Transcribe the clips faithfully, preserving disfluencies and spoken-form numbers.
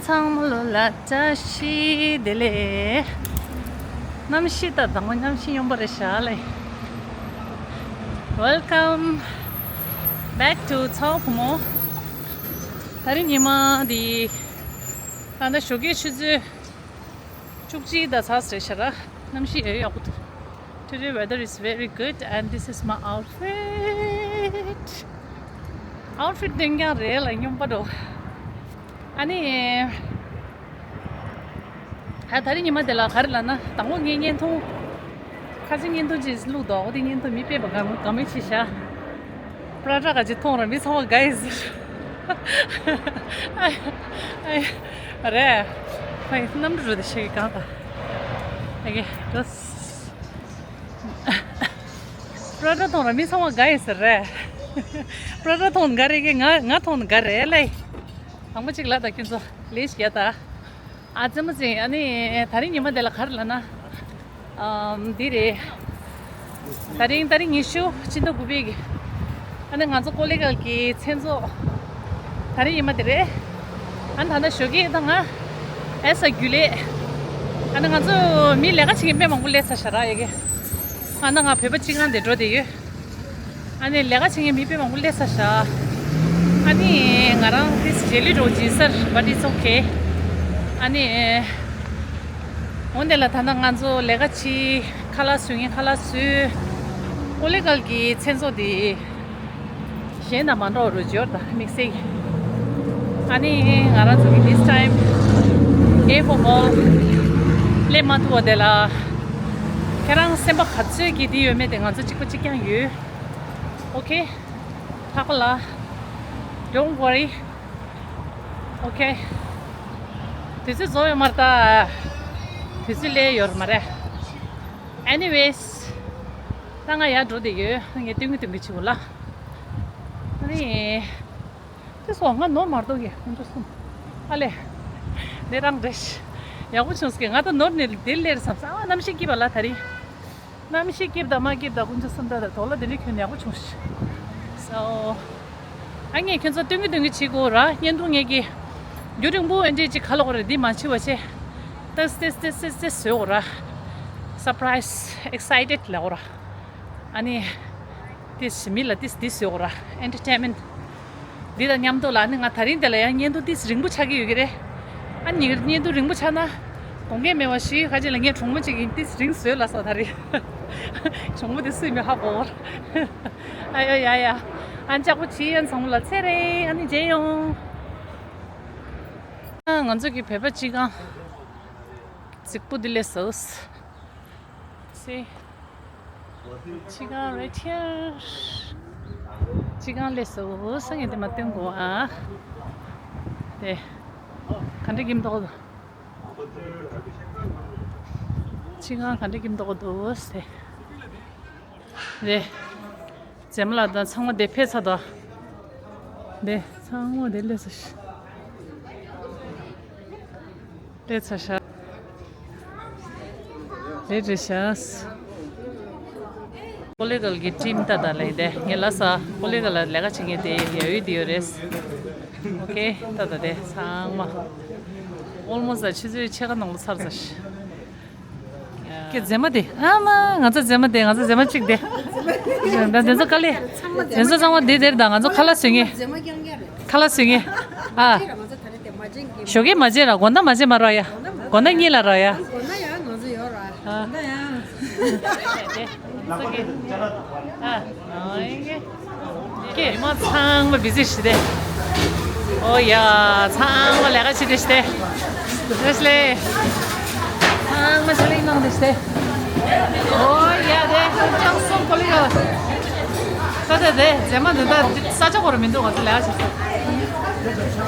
ཚང་མ་ལོ་ལ་བཀྲ་ཤིས་བདེ་ལེགས། གནམ་གཤིས་ད་དང་པོ་གནམ་གཤིས་སྙོམས་པོ་རེད་ཤག་ལེ། Welcome back to ཚ་བོ་བུ་མོ། ད་རིང་ཉི་མ་འདི་ད་ལྟ་ཞོགས་ཀའི་ཆུ་ཚོད་བཅུ་གཅིག་ད་ཚར་ཟེར་ཤག་ར། གནམ་གཤིས་ཡོད་ཡག་པོ་འདུག Today weather is very good and this is my outfit. Outfit སྟོན་རྐྱང་རེད་ལ་སྙོམས་པ་འགྲོ། ཨ་ནི། ད་ད་རིང་ཉི་མ་དེ་ལ་ག་རེ་ལབ་ན་དང་པོ་ངས་བརྙན་ཐུང་། ཁ་སང་བརྙན་ཐུང་ཅིག་བླུགས་འདུག་འོ་དེ་བརྙན་ཐུང་མི་དཔེ་བ་དགའ་མོ་དགའ་མོ་ཅིག་ཤག་པྲ་ཌ་ག་ཅིག་མཐོང་ར་མི་ཚང་མ་དགའ་ཡི་ཟེར། ཨ་ཡ། ཨ་ཡ། རེད། ཕ་ཡི་གནམ་གྲུ་རུ་དེ་ཤེས་ཀྱི་གང་ད། ཨ་ཡ། པྲ་ཌ་མཐོང་ར་མི་ཚང་མ་དགའ་ཡི་ཟེར་རེད། པྲ་ཌ་མཐོང་དགའ་རེད་ཀྱི་ང་ང་མཐོང་དགའ་རེད་ལེ། དང་པོ་གཅིག་ལ་ད་ཁྱོད་ཚོ་ལས་ཤིག་ཡ་ད། ཨ་ཙི་མ་ཙི་ཨ་ནི་ད་རིང་ཉི་མ་དེ་ལ་ག་རེ་ལབ་ན། ཨམ་འདི་རེད། ད་རིང་ད་རིང་ཉི་ཤུ་ཕྱི་ཟླ་དགུ་པའི་གི། ཨ་ནི་ང་ཚོ་ཀོ་ལི་གལ་གི་མཚན་ཚོགས། ད་རིང་ཉི་མ་དེ་རེད། ཨ་ནི་ད་ལྟ་ཞོགས་ཀས་ད་ང་ཨེ་ས་རྒྱུ་ལས། ཨ་ནི་ང་ཚོ་མི་ལས་ཀ་བྱེད་མཁན་དཔེ་མང་པོ་སླེབས་ཚར་ཤག་ར་ཡ་གི། ཨ་ནི་ང་བོད་པ་སྤྱི་ཁང་དེ་འགྲོ་བསྡད་ཡོད། ཨ་ནི་ལས་ཀ་བྱེད་མཁན་མི་དཔེ་མང་པོ་སླེབས་ཚར་ཤག་ཨ་ནི་ང་རང་ཏིས་རྗེས་ལུས་འགྲོ་སྦྱིན་སར་but it's okay. ཨ་ནི་འོན་ཏེ་ལ་ད་ལྟ་ང་ཚོ་ལས་ཀ་བྱེད་ཁ་ལག་བཟོ་མཁན་ཁ་ལག་བཟོས། ཀོ་ལི་གལ་གི་མཚན་ཚོགས་དེ་གཞན་དང་མ་འདྲ་བ་རུ་འབྱོར་དང་དམིགས་བསལ་གྱི། ཨ་ནི་ང་རང་ཚོ་གི་this time A four mall སླེབས་མ་ཐུབ་པ་དེ་ལ་ཁྱེད་རང་སེམས་པ་ག་ཚོད་ཀྱི་དེ་ཡོད་མེད་དེ་ང་ཚོ་གཅིག་པ་གཅིག་རྐྱང་ཡོད། Okay. ལྷག་པ་ལ། Don't worry. Okay. དུས་ཚོད་རྫོགས་ཡོད་མ་རེད་ད། དུས་ཚོད་སླེབས་ཡོད་མ་རེད། Anyways. ད་ང་ཡར་འགྲོ་བསྡད་ཡོད། ངས་སྟོན་གི་སྟོན་གི་བྱེད་དགོས་ལ། ཨ་ནི། དེ་སོང་ང་ནོར་མ་གཏོགས་ཀྱི་ཁོང་ཚོ་གསུམ། ཨ་ལེ། འདི་རང་རེད། ཡག་པོ་བྱུང་སྐད་ང་ད་ནོར་ནས་འདིར་སླེབས་བསམ་ས་ཨ་གནམ་གཤིས་སྐྱིད་པ་ལ་ད་རིང་། གནམ་གཤིས་སྐྱིད་དང་མ་སྐྱིད་དང་ཁོང་ཚོ་གསུམ་ད་ད་དོག་ལ་དེ་འདྲའི་ཁྱོན་ཡག་པོ་བྱུང་ཤག So. ཨ་ངས་ཁྱོད་ཚོ་སྟོན་གི་སྟོན་གི་བྱེད་དགོས་ར་བརྙན་ཐུང་ངས་ཀྱི། རྒྱུན་རིང་པོ་ཨེ་འདྲས་ཅིག་ག་ལ་གོ་རེད་འདི་མ་འཆི་བ་བྱས། ཏེས་ཏེས་ཏེས་ཏེས་ཏེས་བཟོས་གོ་ར། Surprise, excited ལ་གོ་ར། ཨ་ནི། ཏིས་མི་ལ་ཏིས་ཏིས་ཟེར་བ་ར་ཨེན་ཊར་ཊེན་མེན་ཊི། འདི་དང་མཉམ་དུ་ལ་ནི་ང་ད་རིང་དེ་ལ་ཡང་བརྙན་ཐུང་ཏིས་རིང་པོ་ཆགས་ཀྱི་ཡོད་ཀྱི་རེད། ཨ་ནི་བརྙན་ཐུང་རིང་པོ་ཆགས་ན། དགོངས་འགལ་མེད་པ་ཞུས་ཁ་ཅིག་ལ་ངས་གྲོགས་མོ་ཅིག་ཡིན་ཏིས་རིང་བཟོས་ལ་སོ་ད་རེད། གྲོགས་མོ་དེ་སུ་ཡིན་མིན་ཧ་གོ་བར། ཨ་ཡ་ཡ་ཡ། ཨ་ནི་ལྕགས་པོ་བྱིས་ཡན་ཚང་མ་ལ་ཚེ་རིང་ཨ་ནི་མཇལ་ཡོང་། ཨ་ང་ཚོ་གི་བོད་པ་སྤྱི་ཁང་། རྫིག་པོ་འདི་ལས་ཟོས། See. སྤྱི་ཁང་right here. སྤྱི་ཁང་ལས་སུ་སང་ངས་དེ་མ་སྟོན་དགོས་ཨ། དེ། ག་འདྲ་གིམ་ཏོག་སྤྱི་ཁང་ག་འདྲ་གིམ་ཏོག་འདུག་སེ། དེ། རྫས་མ་ལ་དང་ཚང་མ་དེ་ཕེབས་ཚར་དོ། དེ་ཚང་མ་དེ་ལས་སུ། དེ་ཚ་ཤ། དེ་རེད་ཤག་ཀོ་ལི་གལ་གྱི་ཊིམ་ཏ་ཏ་ལས་དེ་ངས་ལ་ས་ཀོ་ལི་གལ་ལ་ལས་ཀ་བྱེད་མཁན་དེ་ཡ་ཡུལ་དེ་ཡོད་རེད། ཨོ་ཁེ་ཏ་ཏ་དེ་ཚང་མ། ཨོལ་མོ་སི་ཆུ་ཚོད་ཕྱེད་ཀ་ནང་ལ་ཚར་ཚར་ཤག་ཀྱེ་མཛེས་མ་དེ་ཨ་མ་ང་ཚོ་མཛེས་མ་དེ་ང་ཚོ་མཛེས་མ་གཅིག་དེ། ད་དེ་ཚོ་དཀའ་ལས། དེ་ཚོ་ཚང་མ་དེ་དེར་ད་ང་ཚོ་ཁ་ལག་བཟོ་མཁན། ཁ་ལག་བཟོ་མཁན། ཨ། ཞོགས་ཀས་མ་བརྗེད་ར་དགོང་དག་མ་བརྗེད་མ་རོགས་ཡ། དགོང་དག་གཉིད་ལ་རོགས་ཡ། དགོང་དག་ཡང་ང་ཚོ་ཡོད་ར། ཨ། དགོང་དག་ཡང་། ཨ། ཨ། ཀྱེ་མ་ཚང་མ་བི་ཟི་ཞིག་སྟེ། ཨོ་ཡ་ཚང་མ་ལས་ཀ་བྱེད་དེ་ཞིག་སྟེ། རེས་ལེ། ཚང་མ་ཆ་ལེགས་གནང་དེ་ཞིག་སྟེ། ཨོ་ཡ་དེ་ཅང་སོང་ཀོ་ལི་ག་ད་དེ་དེ་རྫས་མ་འདི་ད་ས་ཆ་གོ་ར་མི་འདུག་ང་ཚོ་ལས་ཀ་བྱེད་ས།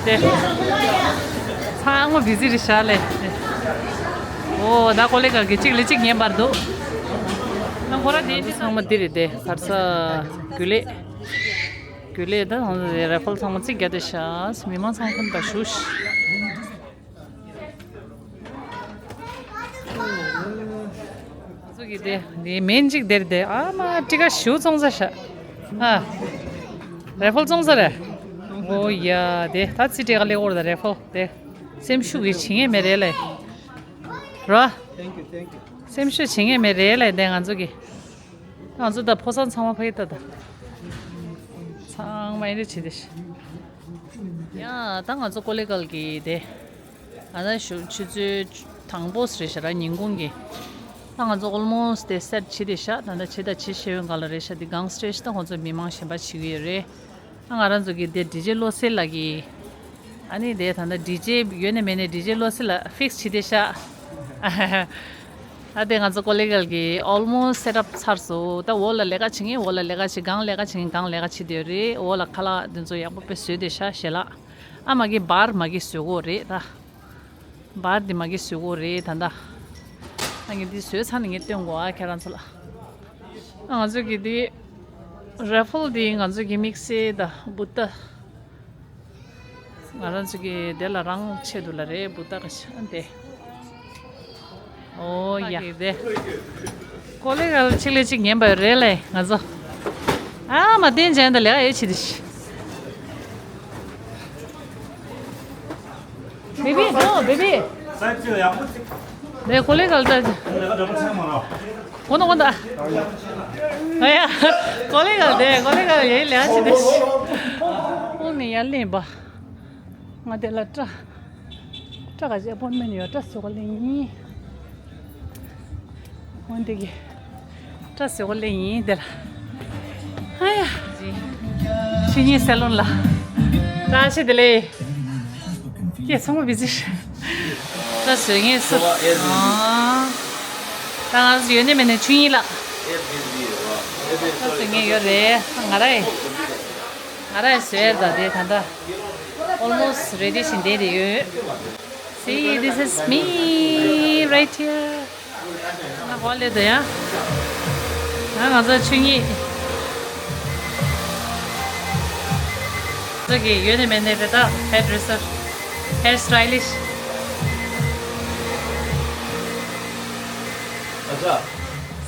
དེ། ཚང་མ་བི་ཟི་རེད་ཤག་ལེ། ཨོ་ད་ཀོ་ལི་ག་གི་གཅིག་ལས་གཅིག་ཉན་པར་འདུག་ང་ཁོ་ར་དེ་ཚང་མ་འདི་རེད་དེ་གར་ས་རྒྱུ་ལས། རྒྱུ་ལས་ད་ཧོང་རེ་ཕལ་ཚང་མ་རྩིས་རྒྱག་དེ་ཤག་མི་མང་ཚང་ཁོམ་པ་ཞུ་ཤག་ང་ཚོ་གི་དེ་འདི་མེན་གཅིག་དེར་དེ་ཨ་མ་ཏི་ཀ་ཞུ་བཙོང་ས་ཤག་ཨ། རེ་ཕལ་བཙོང་ས་རེད། ཨོ་ཡ་དེ་ད་ཚི་ཏྲེ་ག་ལེ་འོར་ད་རེ་ཕོ་དེ་སེམས་ཤུགས་ཀྱི་བྱིན་ངེས་མེད་རེད་ལེ། རོ། སེམས་ཤུགས་བྱིན་ངེས་མེད་རེད་ལེ་དེ་ང་ཚོ་གི། ང་ཚོ་ད་ཕོ་སང་ཚང་མ་ཕ་གི་ད་ད། ཚང་མ་ཨེ་འདྲ་བྱེད་དེ་ཤི། ཡ་ད་ང་ཚོ་ཀོ་ལེ་གལ་གི་དེ། ང་ད་ཞུ་ཆུ་ཚོད་དང་པོ་རེད་ཤག་ར་ཉིན་གུང་གི། ད་ང་ཚོ་almost དེ་སེཊ་བྱེད་དེ་ཤག་ད་ད་བྱེད་ད་བྱེད་ཤེས་ཡོན་ག་ལ་རེད་ཤག་དེ་གང་སྟེ་ཤག་ད་ཁོང་ཚོ་མི་མང་གཞན་པ་བྱེད་ཀྱི་ཡོད་རེད། ད་ང་རང་ཚོ་གི་དེ་ཌི་ཇེ་བློ་གསལ་ལགས་ཀྱི། ཨ་ནི་དེ་ད་ད་ཌི་ཇེ་ཡོད་ནས་མེད་ནས་ཌི་ཇེ་བློ་གསལ་ལགས་ཕིག་སི་བྱེད་དེ་ཤག་ཨ་དེ་ང་ཚོ་ཀོ་ལེ་གལ་གྱི་almost set up ཚར་སོང་། ད་འོག་ལ་ལས་ཀ་བྱེད་མཁན་འོག་ལ་ལས་ཀ་བྱེད། སྒང་ལས་ཀ་བྱེད་མཁན་སྒང་ལས་ཀ་བྱེད་དེ་རེད། འོག་ལ་ཁ་ལག་དེ་ཚོ་ཡག་པོ་དཔེ་བཟོས་དེ་ཤག་ཞལ་ལག་ཨ་མ་གི་བར་མ་གི་བཟོས་གོ་རེད་ད། བར་འདི་མ་གི་བཟོས་གོ་རེད་ད་ད། ཨ་ངས་འདི་བཟོས་ཚར་ནས་ངས་སྟོན་གོ་ཨ་ཁྱེད་རང་ཚོ་ལ། ཨ་ང་ཚོ་གི་འདི་རེ་ཕལ་འདི་ང་ཚོ་གི་དམིགས་བསལ་ད་བུ་ཏ། ང་རང་ཚོ་གི་དེ་ལ་རང་ཆེད་དུ་ལ་རེད་བུ་ཏ་ག་ཤ་འདི། ཨོ་ཡ། དེ། ཀོ་ལེ་གལ་གཅིག་ལས་གཅིག་ཉན་པ་རེད་ལེ་ང་ཚོ། ཨ་མ་བསྟན་ཅན་ད་ལས་ཨེ་ཆི་དི་ཤི། བེ་བི་ནོ་བེ་བི། རེད་ཀོ་ལེ་གལ་ད། གོ་ན་གོ་ན། ཨ་ཡ། ཀོ་ལེ་གལ་དེ་ཀོ་ལེ་གལ་ཡེ་ལས་ཨེ་ཆི་དི་ཤི། ཁོང་ནི་ཡར་ལེན་པ། ང་དེ་ལ་སྐྲ། སྐྲ་ག་ཅི་ཨ་པོན་མེན་ཡོད་སྐྲ་བཟོ་ག་ལེན་ཡིན། འོན་ཏེ་གི། སྐྲ་བཟོ་ག་ལེན་ཡིན་དེ་ལ། ཨ་ཡ། ཆུ་ཉིན་སེ་ལོན་ལ། བཀྲ་ཤིས་བདེ་ལེགས། ཀྱེ་ཚང་མ་བི་ཟི་ཤ། སྐྲ་བཟོ་ངེས་སུ། ཨ། ད་ང་ཚོ་ཡོད་ནི་མེད་ནི་ཆུ་ཉིན་ལ། སྐྲ་བཟོ་ངེས་ཡོད་རེད་ང་ར་ཡི། ང་ར་ཡི་ཟེར་ད་དེ་ད་ད། Almost ready ཞིག་བསྡད་དེ་ཡོད། See, this is me right here. ང་ཧོ་ལེ་དེ་ཡ། ང་ང་ཚོ་ཆུ་ཉིད། ཚོ་གི་ཡོད་ནི་མེད་ནི་དེ་ད་hair dresser, hair stylish. ཨ་ཅག་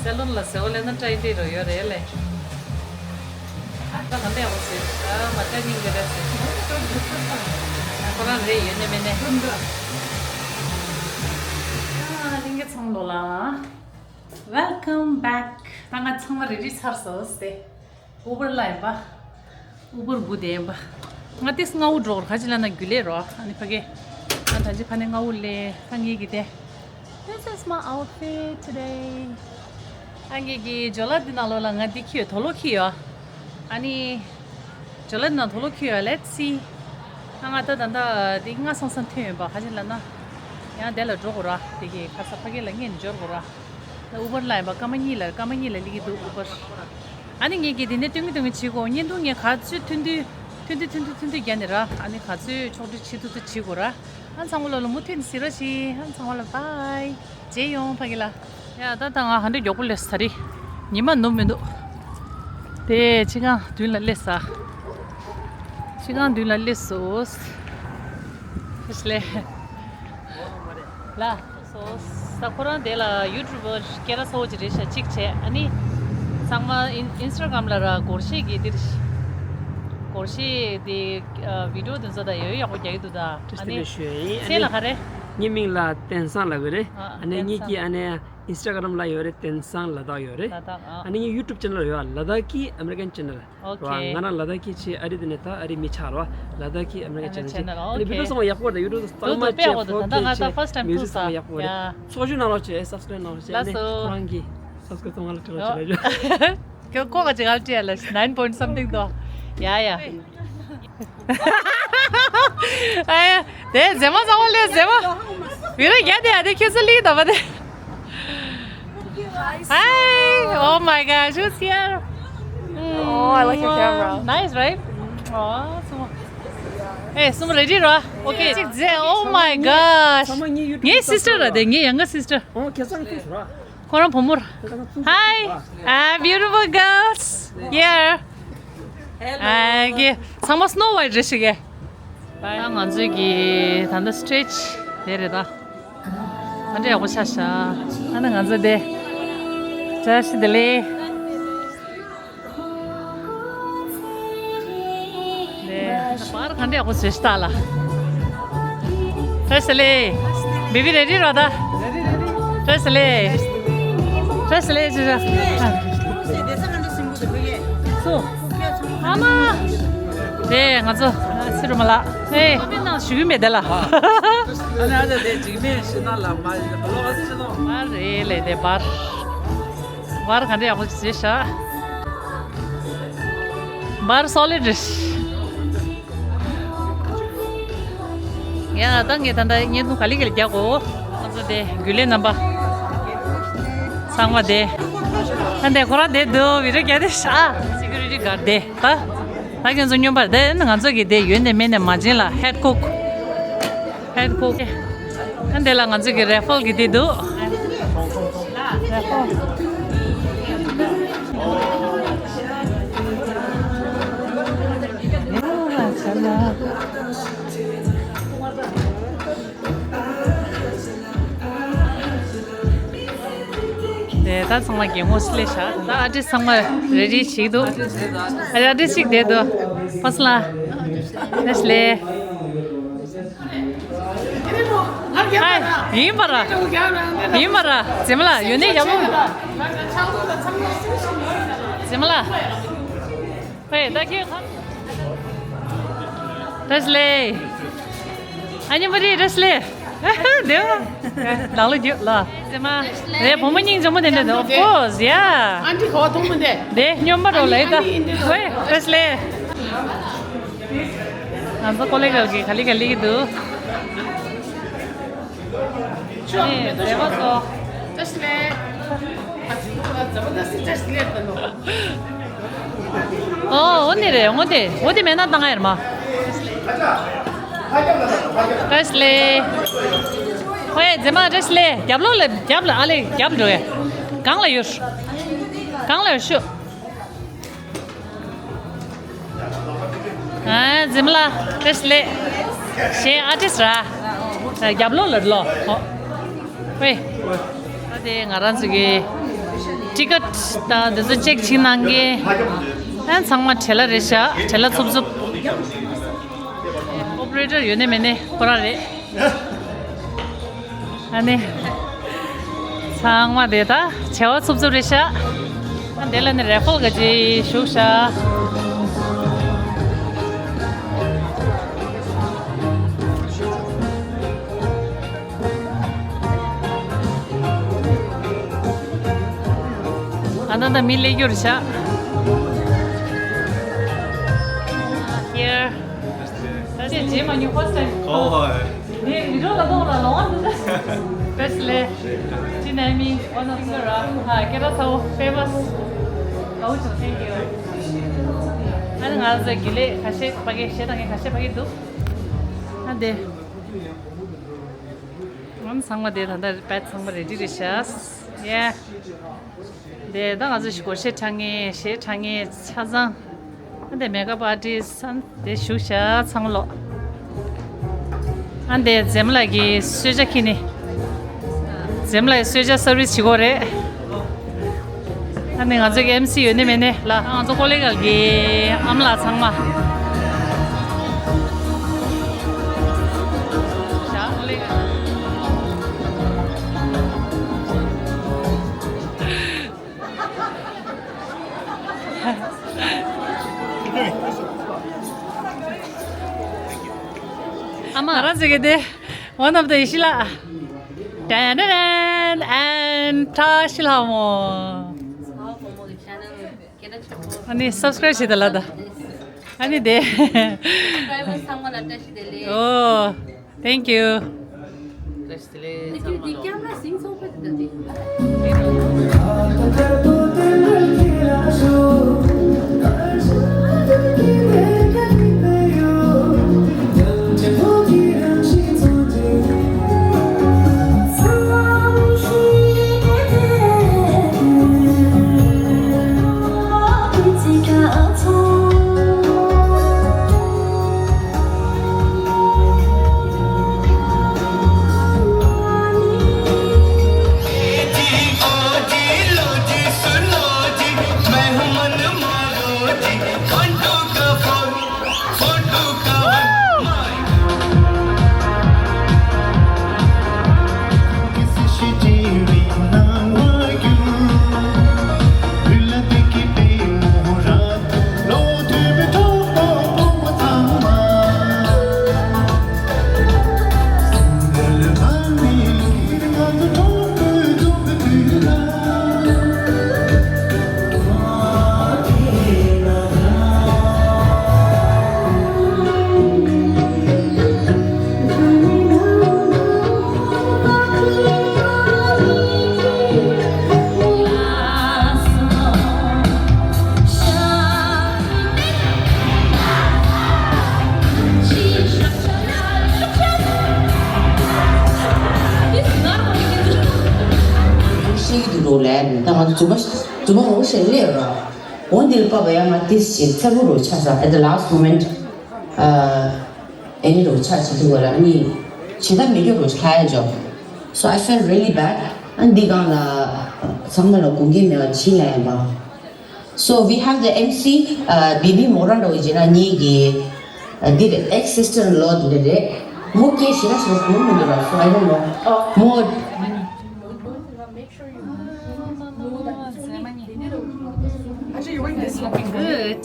སེ་ལོན་ལ་ཟེར་བ་ལེན་ན་ཏྲ་ཡི་ཏི་རོ་ཡོད་རེད་ལེ། ད་ག་འདྲ་ཡག་པོ་བཟོས། ཨ་མ་ཏྲ་སྙིང་རྗེ་རེད་ཟེར། ཁོ་རང་རེད་ཡོད་ནི་མེད་ནི། ཨ་ལྷན་རྒྱས་ཚང་མ་ལོ་ལ། Welcome back. ད་ང་ཚང་མ་རེ་ཌི་ཚར་སོང་སྟེ། ཨུ་བར་ལ་ཡིན་པ། ཨུ་བར་སྒུག་བསྡད་ཡིན་པ། ང་ཏིས་སྔ་བོ་འགྲོ་གར་ཁ་ཅིག་ལ་ན་རྒྱུ་ལས་རོ། ཨ་ནི་ཕ་གི། ང་ད་ཅི་ཕ་ནས་སྔ་བོ་ལས་ད་ངེད་ཀྱི་དེ། This is my outfit today. ཨ་ངེད་ཀྱི་ཇོ་ལ་འདི་ནང་ལོགས་ལ་ང་འདི་ཁྱེར་ཡོད། དུག་ལོག་ཁྱེར་ཡོད། ཨ་ནི། ཇོ་ལ་འདི་ནང་དུག་ལོག་ཁྱེར་ཡོད། Let's see. ཨ་ང་ད་ད་ད་འདི་སྔ་སང་སང་ཐོན་ཡོད་པ་ཁ་ཅིག་ལ་ན། ཡང་དེ་ལ་འགྲོ་དགོས་ར། དེ་གི་ཁ་ས་ཕ་གི་ལ་ངས་འབྱོར་དགོས་ར། ད་ཨུ་བར་ལ་ཡིན་པ་སྐར་མ་གཉིས་ལ་སྐར་མ་གཉིས་ལ་སླེབས་ཀྱི་འདུག་ཨུ་བར། ཨ་ནི་ངེད་ཀྱིས་དེ་ནས་སྟོན་གི་སྟོན་གི་བྱེད་དགོས། བརྙན་ཐུང་ངས་ག་ཚོད་ཐུང་ཐུང་། ཐུང་ཐུང་ཐུང་ཐུང་ཐུང་ཐུང་རྒྱག་ནས་ར། ཨ་ནི་ག་ཚོད་ཕྱོགས་སྒྲིག་བྱེད་ཐུབ་ཐུབ་བྱེད་དགོས་ར། ཨ་ཚང་མ་ལོ་ལ་མུ་མཐུད་ནས་གཟིགས་རོགས་བྱེད། ཨ་ཚང་མ་ལ་བྷའི། མཇལ་ཡོང་ཕ་གི་ལ། ཡ་ད་ད་ང་ཧ་འདྲ་མགྱོགས་པོ་སླེབས་ས་རེད། ཉི་མ་ནུབ་མི་འདུག་དེ་ཕྱི་གང་མདུན་ལ་སླེབས་ས། ཕྱི་གང་མདུན་ལ་སླེབས་སོ། ཕྱི་སླེབས། ལ། སོ། ས་ཁོ་རང་དེ་ལ་ཡུ་ཊུབ་པར་སྐད་གྲགས་ཚ་བོ་ཅིག་རེད་ཤག་གཅིག་བྱས། ཨ་ནི། ཚང་མ་ཨིན་ཨིན་སི་ཊ་གྷ་རམ་ལ་ར་སྒོར་གཞས་ཀྱི་འདིར། སྒོར་གཞས་དེ་ཨ་བི་ཌི་ཡོ་དེ་ཚོ་ད་ཡོད་ཡག་པོ་རྒྱག་གི་འདུག་ད་ཨ་ནི། ཞུ་ཡིན། ཨ་མཚན་ལ་ནི་ག་རེ། ངའི་མིང་ལ་བསྟན་བཟང་ལབ་ཀྱི་རེད། ཨ་ཨ་ནི་བསྟན་ངེད་ཀྱི་བཟང་། ཨ་ནི་ཨིན་སི་ཊ་གྷ་རམ་ལ་ཡོད་རེད། བསྟན་བཟང་ལ་དྭགས་ཡོད་རེད། ལ་དྭགས་ཨ། ཨ་ནི་ངའི་ཡུ་ཊུབ་ཅེ་ནལ་ཡོད། ལ་དྭགས་ཀྱི་ཨ་མེ་རི་ཀན་ཅེ་ནལ། ཨོ་ཁེ། ར་ང་རང་ལ་དྭགས་ཀྱི་ཆེ་ཨ་རི་དེ་ནས་ད་ཨ་རི་མི་ཆགས་ར། ལ་དྭགས་ཀྱི་ཨ་མེ་རི་ཀན་ཅེ་ནལ། ཨ་ནི་ཨ་ནི་ཆེ་ནལ། ཨོ་ཨ་ནི་བི་ཌི་ཡོ་ཁེ། ཚང་མ་ཡག་པོ་རེད། ཡུ་ཊུབ་ཚང་མ་ཆེ་ཕོ་ཁེ་ཆེ། མིའུ་ཟིག་ཚང་མ་ཡག་པོ་རེད། ཡ། ཚོགས་ཞུགས་གནང་རོགས་བྱེད། སབ་སི་ཀ་རེབ་གནང་རོགས་བྱེད། ཨ་ནི་ལགས་སོ། ཁོ་རང་གི་སབ་སི་ཀ་རེབ་གཏོང་ག་ལ་ཁྲིད་རོགས་བྱེད་ལ། ཁྱོད་ཁོ་ག་ཅིག་ག་ལ་ཁྲིད་ཡ་ལ་nine point something དོ། ཡ་ཡ། ཨ་ཡ། དེ་མཛེས་མ་ཚང་མ་ལས་མཛེས་མ། བི་ར་རྒྱ་དེ་ཡ་དེ་ཁྱོད་ཚོ་ལིག་དོ་བ་དེ། Hi! Oh my gosh, who's here? Oh, I like your camera. Nice, right? Oh, so. Hey, some ready, right? Okay. Oh my gosh. ངའི་སིས་ཊར་ར་དེ་ངའི་ཡང་སིས་ཊར། ཁོ་རང་བུ་མོ་ར། Hi! Ah, beautiful girls! Yeah! ཨ་གི་ཚང་མ་སི་ནོ་ཝའིཊ་རེད་ཤག་གི། ད་ང་ཚོས་ཀྱི་ད་ལྟ་སི་ཊེ་ཇི་དེ་རེད་ད། ཨ་འདྲ་ཡག་པོ་ཆགས་ཤག་ཨ་ནི་ང་ཚོ་དེ། བཀྲ་ཤིས་བདེ་ལེགས། དེ་ད་པར་ག་ ཡག་པོ་བྱས་ཤག་ལ། བཀྲ་ཤིས་བདེ་ལེགས། བེ་བི་རེ་ཌི་རེད་ད། བཀྲ་ཤིས་བདེ་ལེགས། བཀྲ་ཤིས་བདེ་ལེགས་ཅེས་བྱ། སུ། ཨ་མ། དེ་ང་ཚོ་སི་རུ་མ་ལགས། ཨེ། ཁོ་མེད་ནང་ཞུ་གི་མེད་དེ་ལ། ཨ་ནི་ཨ་ད་དེ་འཇིགས་མེད་ཞི་ན་ལ་མ་ལོ་ཨ་སི་ནོ། མ་རེད་ལས་དེ་བར། བར་ག་འདྲ་ཡག་པོ་བྱས་ཤག་བར་སོ་ལིཌ་རེད། ཡ་ད་ངས་ད་ལྟ་བརྙན་ཐུང་ག་ལེ་ག་ལེ་རྒྱག་གོ། ང་ཚོ་དེ་རྒྱུན་ལས་རྣམ་པ་ཚང་མ་དེ། ཨ་འདས་ཁོ་རང་དེ་འདུག་བི་ཌི་ཡོ་རྒྱག་དེ་ཤག་སི་ཀུ་རི་ཊི་གཱཌ་དེ་ད། ད་ཁྱོད་ཚོ་སྨྱོན་པར་དེ་ང་ཚོ་གི་དེ་ཡོད་ནས་མེད་ནས་མ་བྱིན་ལ་ཧེཌ་ཁུག་ཧེཌ་ཁུག་ཨ་འདི་ལ་ང་ཚོ་གི་རེ་ཕོལ་གི་དེ་འདུག་རེ་ཕོལ། དེ་ད་ཚང་མ་གད་མོ་སླེ་ཤག་ད་ཨར་ཊིསི་ཚང་མ་རེ་ཌི་བྱེད་ཀྱི་འདུག་ཨར་ཊིསི་ཅིག་བསྡད་འདུག་ཕོ་སི་ལ། ཨ་ནི་སླེ། ཧའི། ཡིན་པ་ར། ཡིན་པ་ར། རྗེ་མ་ལགས་ཡོད་ནི་ཡག་པོ། རྗེ་མ་ལགས། ཧེ་ད་ཁྱེད་ཁ། བཀྲ་ཤིས་བདེ་ལེགས། ཨ་ནི་བ་རི་བཀྲ་ཤིས་བདེ་ལེགས། བདེ་བ། ནང་ལོ་རྒྱུ་ལ། རྗེ་མ། རེད་བུ་མོ་སྙིང་རྗེ་མོ་དེ་འདྲ་འདུག Of course, yeah. ཨན་ཊི་ག་བ་མཐོང་མི་འདུག་དེ་སྨྱོན་པ་རོ་ལ་ཡི་ད། ཨན་ཊི་ཨན་ཊི་ཨན་ཊི་འདི་འདུག་ཝེ་བཀྲ་ཤིས་བདེ་ལེགས། ང་ཚོ་ཀོ་ལེ་གལ་གི་ག་ལེ་ག་ལེ་གི་འདུག་ཨ་ནི་མཛེས་པ་ཚོ། བཀྲ་ཤིས་བདེ་ལེགས། ཨོ་འོ་ནི་རེད་འོ་དེ་འོ་དེ་མེད་ན་བཏང་ཡར་མ། བཀྲ་ཤིས་བདེ་ལེགས། ཧོ་ཡ་རྗེ་མ་བཀྲ་ཤིས་བདེ་ལེགས། རྒྱབ་ལོགས་ལ་རྒྱབ་ལ་ཨ་ལེ་རྒྱབ་འགྲོ་ཡ། གང་ལ་ཡོད། གང་ལ་ཡོད་ཤུ། ཨ་འཛིན་མ་ལགས་བཀྲ་ཤིས་བདེ་ལེགས། གཞན་ཨར་ཊིསི་ར། རྒྱབ་ལོགས་ལ་ལོ། ཧོ། ཝེ། ད་དེ་ང་རང་ཚོ་གི་ཊི་ཀེ་ཊི་དང་དེ་ཚོ་ཅེག་བྱེད་གནང་གི་ཨ་ཚང་མ་བྲེལ་ལ་རེད་ཤག་བྲེལ་ལ་འཚུབ་འཚུབ། ཨོ་པ་རེ་ཊར་ཡོད་ནི་མེད་ནི་ཁོ་རང་རེད། ཨ་ནི། ཚང་མ་དེ་ད་བྱ་བ་འཚུབ་འཚུབ་རེད་ཤག་ཨ་དེ་ལ་ནི་རེ་ཕོལ་ག་ཅིག་བཞུགས་ཤག་ཨ་ད་ད་མི་སླེབས་རྒྱུ་རེད་ཤག Here. ད་ཅི་རྗེས་མ་ཉོ་first time. ཨོ་ཧོ། ངས་བི་ཌི་ཡོ་ལ་གཏོང་ར་ལོང་བ་འདུག་ད། བཀྲ་ཤིས་བདེ་ལེགས། ཅི་ནས་མི་one of the ཨ་སྐད་གྲགས་ཚ་བོ་famous དགའ་བོ་བྱུང་thank you. ཨ་ནི་ང་ཚོ་དགེ་ལས་ཁ་ཤས་ཕ་གི་གཞས་བཏང་མཁན་ཁ་ཤས་ཕ་གི་འདུག་ཨ་འདི། ང་ཚང་མ་དེ་ད་ལྟ་པད་ཚང་མ་རེ་ཌི་རེད་ཤག Yeah. དེ་ད་ང་ཚོ་སྒོར་གཞས་འཁྲབ་མཁན་གཞས་འཁྲབ་མཁན་ཆ་ཚང་། ཨ་དེ་མེག་ཨབ་ཨར་ཊིསི་ཨ་དེ་བཞུགས་ཤག་ཚང་མ་ལོ། ཨ་དེ་འཛེམ་ལགས་ཀྱི་གསོལ་ཇ་ཁྱེར་ནི། འཛེམ་ལགས་ཀྱི་གསོལ་ཇ་སར་བིས་བྱེད་དགོས་རེད། ཨ་ནི་ང་ཚོ་གི་ཨེམ་སི་ཡོད་ནི་མེད་ནི་ལ་ང་ཚོ་ཀོ་ལེ་གལ་གྱི་ཨ་མ་ལགས་ཚང་མ། ཨ་མ་ང་རང་ཚོ་གི་དེ། One of the ཡེ་ཤེས་ལགས། ཏན་ཏན་ཏན། And ཏྲ་ཤི་ལྷ་མོ། ཨ་ནི་སབ་སི་ཀ་རེབ་བྱེད་དང་ལབ་དང་། ཨ་ནི་དེ། ཨོ། Thank you. ལས་ད་ང་ཚོ་རྫུན་མ་རྫུན་མ་མང་པོ་ཞིག་སླེབས་ཡོད་ར། འོ་འདིར་བབས་པ་ཡང་ང་ཏིས་ཞིག་ཚ་བུ་རུ་ཆགས་ས། at the last moment ཨ་ཨེ་ནི་རུ་ཆགས་ཞིག་འདུག་བ་ལ། ནི་ཇི་ལྟར་མི་འགྱུར་རུ་ཆགས་ཡ་འཇོག so I felt really bad. ཨ་འདི་སྒང་ལ་ཚང་མ་ལ་དགོངས་འགལ་མེད་པ་ཕྱིན་ལ་ཡིན་པ། So we have the M C, uh, Bibi Moran ro jina ni gi, uh, did ex sister in law did it. Mo ke shira shira ko mo dira, so I don't know. Mo Actually, you want this one? Good.